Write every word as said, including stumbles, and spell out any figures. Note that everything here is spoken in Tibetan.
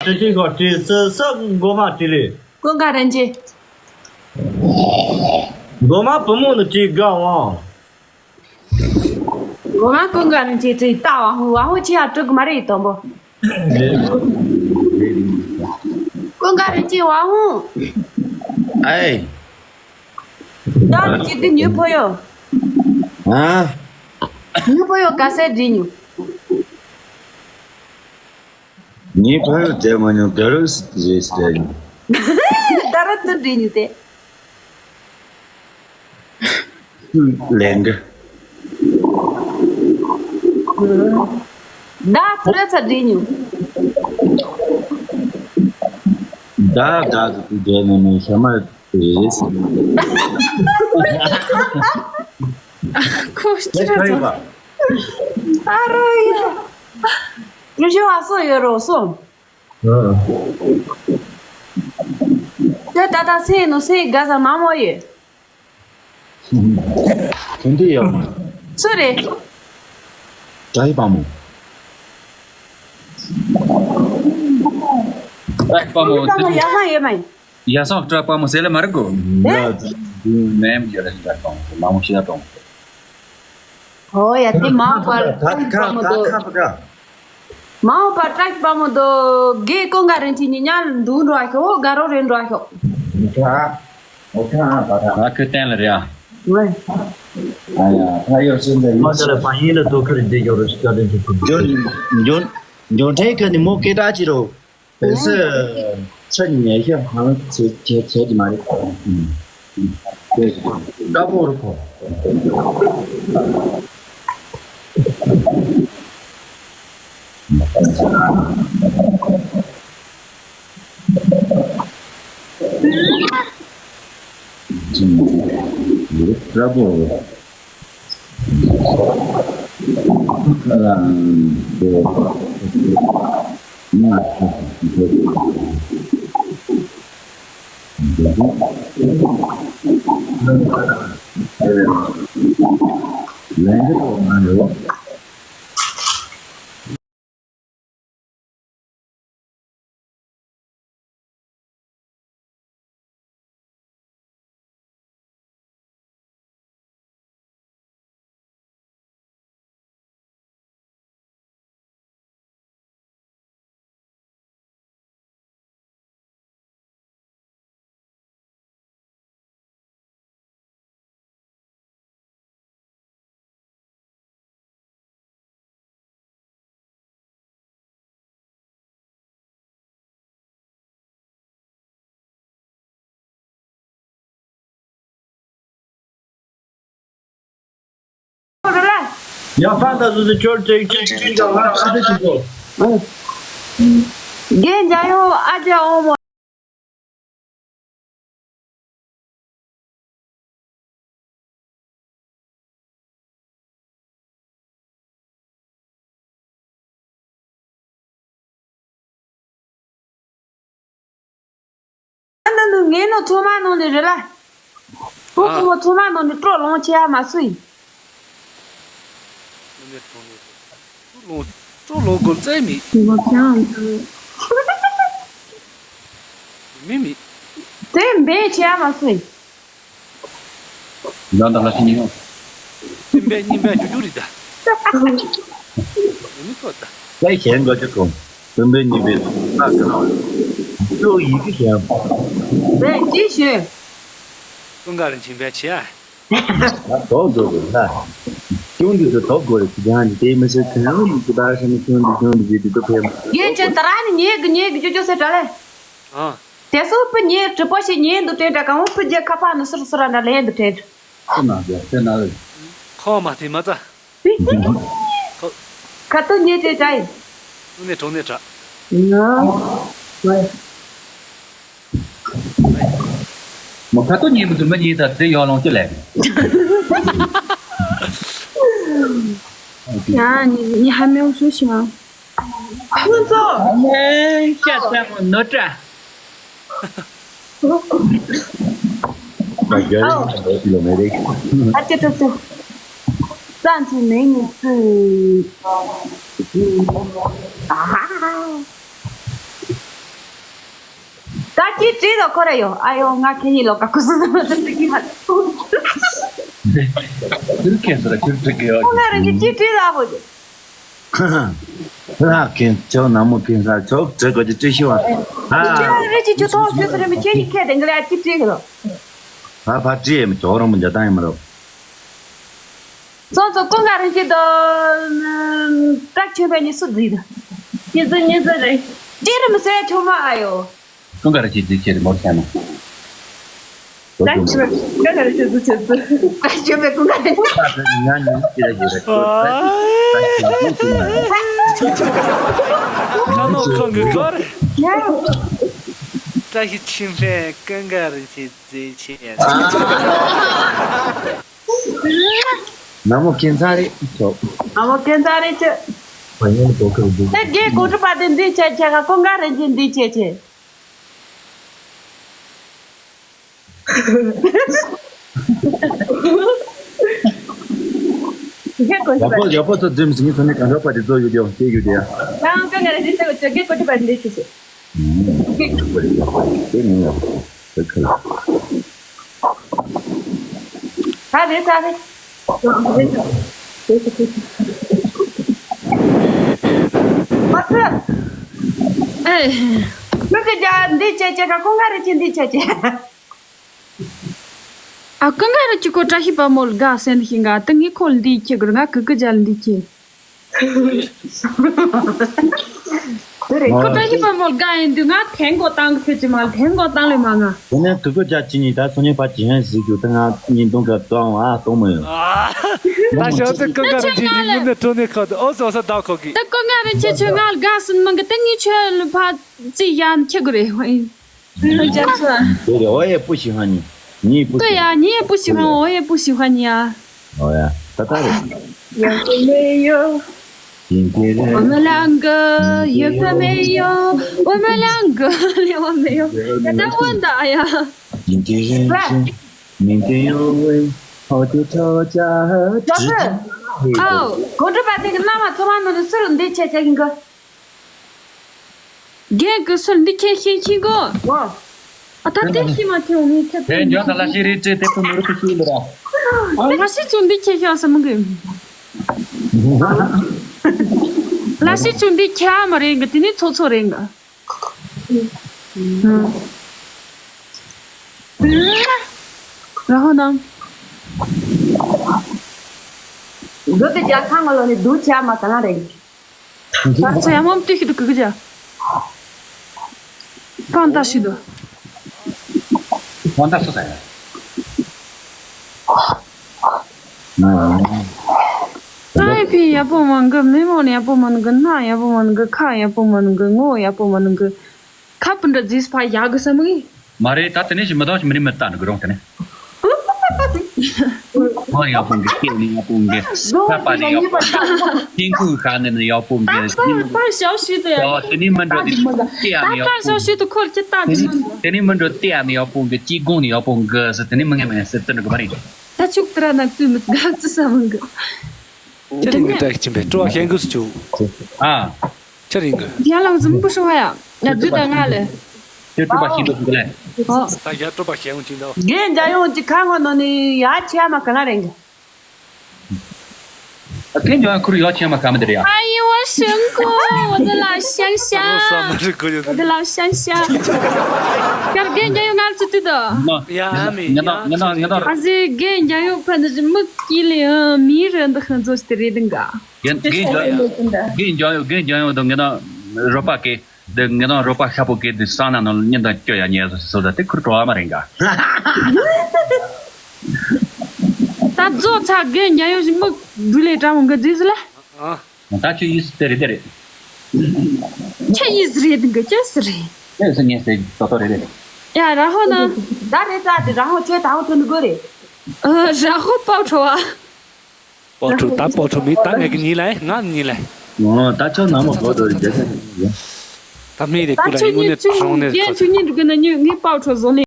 བཀྲ་ཤིས་ཤོག་བཀྲ་ཤིས་སུ་མགོ་མ་བཀྲ་ལི། ཀུན་དགའ་རིན་ཆེན། མགོ་མ་བུ་མོ་ནི་བཀྲ་དགའ་དབང་། མགོ་མ་ཀུན་དགའ་རིན་ཆེན་བཀྲ་ལྟ་དབང་ཧུ་དབང་ཧུ་ཆེ་ཡ་སྤྲོད་གི་མ་རེད་དོན་པོ། ཀུན་དགའ་རིན་ཆེན་དབང་ཧུ། ཨེ། ད་ཅི་འདི་ཉོས་ཕོ་ཡོ། ཨ། ཉོས་ཕོ་ཡོ་ག་སེ་འདི་ཉོ། ངའི་ཕ་ཡུལ་བསྡད་མ་མྱོང་། དགའ་རོགས་རེད་ཟེར་ཡིན། ད་ར་ཏུ་འདྲི་ཉུ་དེ། ལན་གི། ད་ཐུ་ར་ཚ་འདྲི་ཉུ། ད་ད་ཏུ་བསྡད་མ་མྱོང་། ཤ་མ་རེད་ཟེར། ཁོ་ཅི་ར་ཚ། ཨ་རོ་ཡ། ཉུ་ཤི་བ་སོ་ཡོད་རོ་སོ། ཨ། ད་ད་ད་སེ་ནོ་སེ་ག་ས་མ་མོ་ཡོད། དེ་འདྲ་ཡོད་མ། སུ་རེད། བཀྲ་ཤིས་དཔའ་མོ། བཀྲ་ཤིས་དཔའ་མོ་དཔའ་མོ་དེ་ཡ་ཧང་ཡོད་མ་ཡིན། ཡ་སང་བཀྲ་དཔའ་མོ་ཟེར་ལེ་མ་རེད་གོ། ཡ་ནེམ་ཡོད་ལེ་བཀྲ་དཔའ་མོ་ཟེར། མ་མོ་ཤི་ཡ་དཔའ་མོ་ཟེར། ཨོ་ཡ་དེ་མ་པར་ད་ད་དཔའ་མོ་ད་དོ། ཁ་པ་ཁ། མ་འོངས་པར་བཀྲ་ཤིས་དཔའ་མོ་དོ། དགེ་ཀུན་དགའ་རིན་ཆེན་གཉིས་མཉམ་འདུག་འགྲོ་ཤོག་དགའ་རོགས་རེད་འགྲོ་ཤོག་ཨོ་ཁ་ཨོ་ཁ་པ་ཁ། ཨ་ཁུ་བསྟན་ལ་རེད་ཨ། ཝེ། ཨ་ཡ་ཁ་ཡོད་སེམས་ལ་མ་ཡིན་ས་ལ་བ་ཡིན་ལ་དོ་ཁུར་འདི་ཡོད་རེད་ཟེར་བཀའ་དྲིན་ཆེ་ཁུར། འཇོན་འཇོན་འཇོན་ཕྲན་ཁ་ནི་མོ་སྐད་གྲགས་ཅི་རོ། བོད་ས་ཆ་ཉེ་ཤ་ཧང་ཚེ་ཁྱེད་ཁྱེད་ཀྱི་མ་རེད། ཀ་པོ་རུ་ཁོ། ཀ་པོ་རུ། ཡང་ཧྥང་ད་སུ་སུ་ཁྱོད་ཅིག་ཅིག་ཅིག་ཅིག་ལ་ཧྥང་ད་ཅིག་གོ། རྒན་འཇམ་དབྱངས་ཨ་ཅག་འོ་མ། ཨ་ནི་ནི་ངའི་ནོ་ཚོ་མ་ནོ་ནི་རེད་ལ། ཕོ་ཨ། ཁོ་མོ་ཚོ་མ་ནོ་ནི་སྤྲོ་ལོང་ཆེ་ཡ་མ་སུ་ཡིན། ནི་གྲོང་ནི་སྤྲོ་ལོང་སྤྲོ་ལོང་དགོས་རྩལ་མེད། ངོ་ཕྱང་དུ། མི་མེད། དེ་འབེན་ཆེ་ཡ་མ་སུ་ཡིན། ཡང་དང་ལ་ཤི་ཉི་ཡོང་། སེམས་པའི་སྙིང་པའི་རྒྱུ་རྒྱུ་རེད་ད། མི་ཐོག་ད། ལས་གཞན་འགའ་ཅིག་གོ། སེམས་པའི་སྙིང་པའི་ཁ་ཁ། ལོ་ཡི་གེ་གཞན། བས་ཅི་ཞུ། ཀུན་དགའ་རིན་ཆེན་པའི་ཆེ་ཨ། ད་དོག་འགྲོ་དགོས་ན། ཅུང་འདི་ཚོ་དོག་དགོས་རེད་ཅི་ཀྱང་འདི་དེ་མི་ཚེ་གང་ལ་ཡིན་ཅི་ད་ཤ་ནི་ཅུང་འདི་ཅུང་འདི་ཅི་འདི་ཚོ་ཕེབས། ཡིན་ཅི་ད་ར་ནི་ཉེ་གི་ཉེ་གི་ཅོ་ཅོ་ཟེར་དྲ་ལེ། ཨ། དེ་སོ་པི་ཉེ་གྲི་པོ་ཞིག་ཉེ་འདུག་དྲན་དྲ་གང་བོ་པི་རྒྱལ་ཁ་པར་ནི་སུར་སུར་ར་འདྲ་ལེན་འདུག་དྲན། ཁོ་ན་རྒྱལ་ཁ་ན་རེད། ཁོ་མ་དེ་མ་ཙ། ཁ་ཏོ་ཉེ་དྲན་དྲ་ཡིན། ནས་གྲོང་ནས་དྲ། ང་། མོ་ཁ་ཏོ་ཉེ་མི་འདུག་མི་ཉེ་ད་དེ་ཡོང་ལོང་ཅི་ལས། ཡང་ཉི་ཉི་ཧ་མེའུ་སུ་ཞིག་མ། ཁོ་ཚོ། ཨ་ནེ་ཤ་ཚ་མོ་ནོ་ཏྲ། ཨ་ཅེ་ཏོ་ཏོ། ཙན་ཚུ་མེ་ཉི་ཙི། ཨ་ཧ། ད་ཅི་བྲིས་དང་ཁོ་ར་ཡོ། ཨ་ཡོ་ང་ཁེ་ཉིན་ལོ་ཀ་ཁུ་སུ་སུ་སུ་སུ་ཀི་ཧ། ཁྱོད་ཁེ་སུ་ར་ཁྱོད་བྲིས་གི་ཡོ། ཁོ་ང་རང་གི་ཅི་བྲིས་ལ་བོ། ལ་ཁེ་ཁྱོད་ན་མོ་ཁེ་ས་ཁྱོད་བྲིས་གོ་ཅི་བྲིས་ཤི་བ། ཨ་ཁྱོད་རེ་ཅི་ཁྱོད་ཐོག་ཁྱོད་སུ་རེ་མི་ཁྱེད་ཀྱི་ཁེ་དེ་འགི་ལ་ཅི་བྲིས་གི་ལོ། ཕ་ཕ་བྲིས་ཡེ་མི་ཁྱོད་རང་མི་འཇོག་ད་ཡེ་མ་རོ། ཚོང་ཚོ་ཀུན་དགའ་རིན་ཆེན་དང་བཀྲ་ཆོས་འཕེལ་གཉིས་སུ་བརྫིས་དང་། གཉིས་བརྫིས་གཉིས་བརྫིས་རེད། ཅི་རེད་མི་ཟེར་ཆུང་མ་ཨ་ཡོ། ཀུན་དགའ་རིན་ཆེན་བརྫིས་ཆེ་རེད་མོར་ཤ་ན། བཀྲ་ཆོས་འཕེལ་ཀུན་དགའ་རིན་ཆེན་བརྫིས་ཆེ་སུ། བཀྲ་ཆོས་འཕེལ་ཀུན་དགའ་རིན་ཆེན། ང་ཉིད་ཀྱི་རེད་ཡོད་རེད། ཁ་ནོ་ཁོང་གི་སྐོར། བཀྲ་ཤིས་ཆོས་འཕེལ་ཀུན་དགའ་རིན་ཆེན་བརྫིས་ཆེ། ན་མོ་ཁྱེད་ཚ་རེད་ཆོག་ན་མོ་ཁྱེད་ཚ་རེད་ཆོག་བ་ཡོང་དོ་ཁ་བུ། ད་རྒན་གོ་གྲུ་པ་དེ་འདི་ཆེ་ཆེ་ག་ཀོང་ག་རེ་ཅི་འདི་ཆེ་ཆེ། རྒན་གོ་གྲུ་པ། ཡག་པོ་ཡག་པོ་ཚོ་འཛིམ་ཟིན་ཚོ་ནི་གང་འདྲ་པ་དེ་ཚོ་ཡོད་དེ་ཡོང་ཤེས་ཡོད་དེ་ཡ། ད་ཀོང་ག་རེ་ཅི་ཆེ་གོ་ཆོ་རྒན་གོ་གྲུ་པ་འདི་ཆེ་ཆེ། ད་རེད་ད་རེད། ཨ་ཙི། ཨེ། ཁྱོད་ཀྱི་རྒྱ་འདི་བྱས་བྱས་ག་ཀོང་ཀ་རེ་ཅི་འདི་བྱས་བྱས། ཨ་ཀོང་ཀ་རེ་ཅི་ཁོ་བཀྲ་ཤིས་དཔལ་མོ་ལ་དགའ་སེམས་ཤིང་ག་ད་ངས་ཁོ་ལ་འདི་ཁྱེད་དགོས་ང་གི་གི་རྒྱ་ལ་འདི་ཁྱེད། ཁོ་བཀྲ་ཤིས་དཔལ་མོ་དགའ་ཡིན་དུས་ང་ཐན་གོ་བཏང་གི་ཁྱོད་ཀྱི་མ་ལ་ཐན་གོ་བཏང་ལེ་མ་ང་། དེ་ནས་གི་གོ་རྒྱ་ཅི་ཉིད་ད་སོ་ཉན་པ་ཅི་ཧན་ཟིག་རྒྱུ་ད་ང་ཉིན་དུང་ག་བཏང་བ་གཏོང་མི་ཡོང་། ད་ཞོགས་ཏེ་ཀོང་ཀ་རིན་ཆེན་ཉིན་ངུ་ནས་ཁྲོ་ནས་ཁ་དུ་ཨོ་སོ་སོ་ད་ཁོ་གི། ད་ཀོང་ཀ་རིན་ཆེན་ཁྱོད་ང་ལ་དགའ་སུན་མང་གི་ད་ངས་ཁྱོད་ལ་ཕ་ཙི་ཡན་ཁྱེད་གོ་རེད། རྒྱ་ཚ། དེ་རེད། འོ་ཡེ་པུ་ཞི་ཧ་ཉི། ཉི་པུ་ཞི། 对呀，你也不喜欢我，我也不喜欢你啊。 འོ་ཡ། ད་ད་རེད། 有个没有，今天认识，我们两个缘分没有，我们两个连我没有，那他问的，哎呀。今天认识，明天又会，后天吵架，直接 ཨའོ། གོང་དྲུག་པ་དེ་གི་བླ་མ་ཚོ་མ་ནོ་ནི་སུ་རུ་འདི་ཆེ་ཆེ་ཡིན་གི། རྒན་གི་སུ་འདི་ཁྱེད་ཤེས་ཤེས་གོ། ཨ་ད་དེ་ཤེས་མ་ཐེའོ་ངས་ཁྱེད་དེ་འཇོག་ད་ལ་ཤེས་རེད་ཅེས་དེ་ཕུ་ནུ་རུ་ཕུ་ཤེས་འདི་ར། ལ་ཤེས་ཚོ་འདི་ཁྱེད་ཤེས་ས་མི་གི། ལ་ཤེས་ཚོ་འདི་ཁྱེད་ཨ་མ་རེད་གི། དེ་ནི་ཚོ་ཚོ་རེད་གི། 然后呢？ འདི་དེ་རྒྱལ་ཁང་ངོ་ལོ་ནི་སྡུག་ཆེ་མ་ག་ལ་རེད། ད་ཚོ་ཡ་མོམ་ཏུ་ཤི་དུ་གུ་གུ་ཇ། གང་ལྟ་ཤི་དུ། གང་ལྟ་སུ་ཟ་ཡ། ད་ཡི་ཕི་ཡག་པོ་མང་གི། མི་མང་ཡག་པོ་མང་གི། སྣ་ཡག་པོ་མང་གི། ཁ་ཡག་པོ་མང་གི། ངོ་ཡག་པོ་མང་གི། ཁ་སྤུན་འདྲ་རྫིས་ཕ་ཡག་གི་ས་མི་གི། མ་རེད། ད་དེ་ནས་ཞིག་མི་དང་ཞིག་མི་རིགས་མི་ལྟ་འགྲོ་གི་རུང་དེ་ནས། ཁོང་ཡག་པོ་འགི། སྐད་ནི་ཡག་པོ་འགི། ཁ་པ་ནི་ཡག་པོ། སྐྱིན་ཁུག་ཁ་ནི་ནི་ཡག་པོ་འགི། ད་ད་ཞའོ་ཤུ་དུ་ཡ། ཨོ་དེ་ནི་མི་འགྲོ་དེ་སྐད་ཡག་ནི་ད་ཡག་ད་པོ་ཞའོ་འགི། ཤུ་དུ་ཁོར་ཁྱི་ལྟ་དེ་ནི་དེ་ནི་མི་འགྲོ་སྐད་ཡག་ནི་ཡག་པོ་འགི། སྐྱིན་གོང་ནི་ཡག་པོ་འགི་ཟེར། དེ་ནི་མི་ངན་མི་ངན་ཟེར་ཙི་འགྲོ་གི་མ་རེད། ད་ཕྱུག་ཏི་ར་ན་ཙུ་མི་ཙི་ག་ཙི་ས་མི་འགི། ཁྱེད་རིང་གི་བཀྲ་ཤིས་ཆེན་པོས་སྤྲོ་བ་ཤན་གུ་སུ་བྱུང་། ཨ། ཁྱེད་རིང་གི། ཡང་ལང་ཙི་མི་བུ་ཧྲུང་ཧ་ཡ། ན་རྫུ་དང་ང་ལེ། ཁྱེད་སྤྲོ་བ་ཤིན་ཏུ་ཤིན་ཏུ་ལེ། ཨོ། ད་ཡ་སྤྲོ་བ་ཤན་གུ་ཅིང་ད། རྒན་རྒྱ་ཡོང་གི་ཁ་ངོ་ནོ་ནི་ཡ་ཆེ་མ་ག་ལ་རེད། ཨ་ཁྱེད་འཇོག་ཁུར་ཡོ་ཆེ་མ་ག་མི་དེ་རེད་ཡ། 哎呀，我生过，我的老乡乡，我的老乡乡。ཡར་རྒན་རྒྱ་ཡོང་ང་ལ་ཙི་ཏི་ད། ཡ་མི་ཡ་ང་ང་ང་ང་ཨ་ཟེ་རྒན་རྒྱ་ཡོང་ཕན་ཚུན་མི་སྐྱིད་ལེ་ཨ། མི་རེ་འདི་ཁན་ཚོ་ཞིག་དེ་རེད་འདི་འགའ། རྒན་རྒན་འཇོག་རྒན་འཇོག་ཡོད། རྒན་འཇོག་ཡོད་དང་ངེད་ན་རོགས་པ་སྐད་དེ་ངེད་ན་རོགས་པ་ཤ་པོ་སྐད་དེ་ས་ན་ནང་ཉིན་དང་སྐྱོ་ཡ་ཉེ་སོ་སོ་ད་དེ་ཁུར་བྲོ་བ་མ་རེད་འགའ། ད་རྫོགས་ཚ་རྒན་རྒྱ་ཡོད་ཞིག་མི་འདུག་ལེ་དྲ་མོ་འགའ་རྫིས་ལ། ད་ཁྱོད་ཡིས་དེ་རེད་དེ་རེད། ཁྱོད་ཡིས་རེད་འདི་འགའ་ཁྱོད་སུ་རེད། ངས་སུ་ངས་ཟེར་ཏོ་ཏོ་རེད་རེད། ཡ་ར་ཧོ་ན། ད་རེད་ཙ་དེ་ར་ཧོ་ཁྱོད་ད་ཧོ་ཐོན་དགོས་རེད། ཨ་ར་ཧོ་པའོ་ཁྲོ་བ། པའོ་ཁྲོ་ད་པའོ་ཁྲོ་མི་ད་ངས་གི་ཉིན་ལ་ང་ཉིན་ལ། ཨོ་ད་ཆོ་ན་མོ་གོ་དོ་རེད་རྒྱ་ཆ་ཉིན་ལ། ད་མི་རེ་ད་ཀུ་ལ་ཆོ་ཡིན་ངུ་ནས་ཆོ་གྲོང་ནས་རྒྱན་ཁོ། ཆོ་ཉིན་འགྲོ་གི་ན་ཉོ་ངས་པའོ་ཁྲོ་བཟོ་ལེ།